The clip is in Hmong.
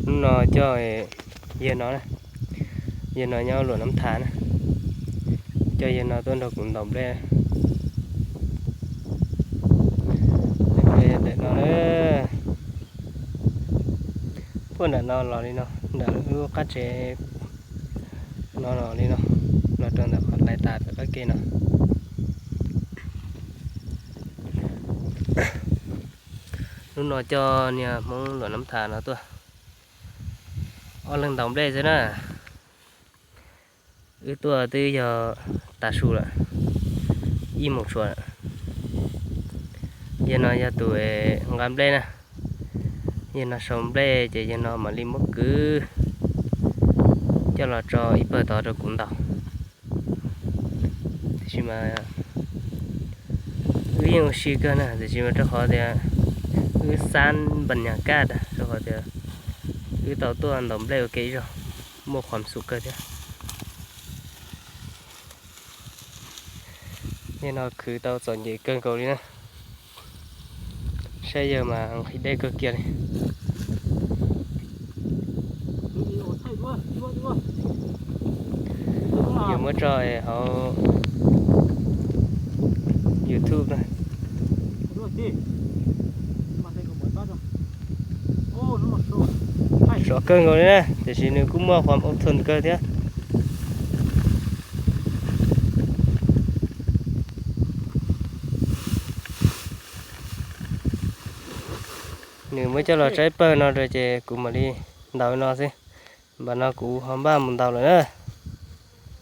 Hnub no coj yawg no, yawg no nyob Luam Nab Thas na, coj yawg no tuaj nrog kuv ntaus nplej ntawm no. Puag nram no los li no, nram lub qab tsev no los li no, los rau ntawm qhov hlais tas pem qab ke no. Hnub no coj niag Hmoob Luam Nab Thas no tuaj, ob leeg ntaus nplej xwb na. Wb tuaj twb yog tav su lawm, ib moos tshuav lawm. Yawg no yog tus nqa nplej na, yawg no sau nplej ces yawg no mam li muab kwv coj los tso ib pawg tod rau kuv ntaus. Tiam sis mas wb yeej ua si kawg na, tiam sis mas rau qhov tias wb xab npas nyas kaj rau qhov tias wb tau tuaj ntaus nplej ua ke ib zaug, muaj qhuam xum kawg thiab. Yawg no khwv tau txom nyem kawg nkaus li na, saib yawg mas nqhis dej kawg kiag li. Yuav muab tso hauv YouTube na. Sov kawg nkaus li na, tiam sis nws kuj muaj qhuam ub thun kawg thiab. Nws muab coj los tso ib pawg no rau ces kuv mam li ntaus no xwb. Npam no kuv ho npaj mus ntaus lawm na.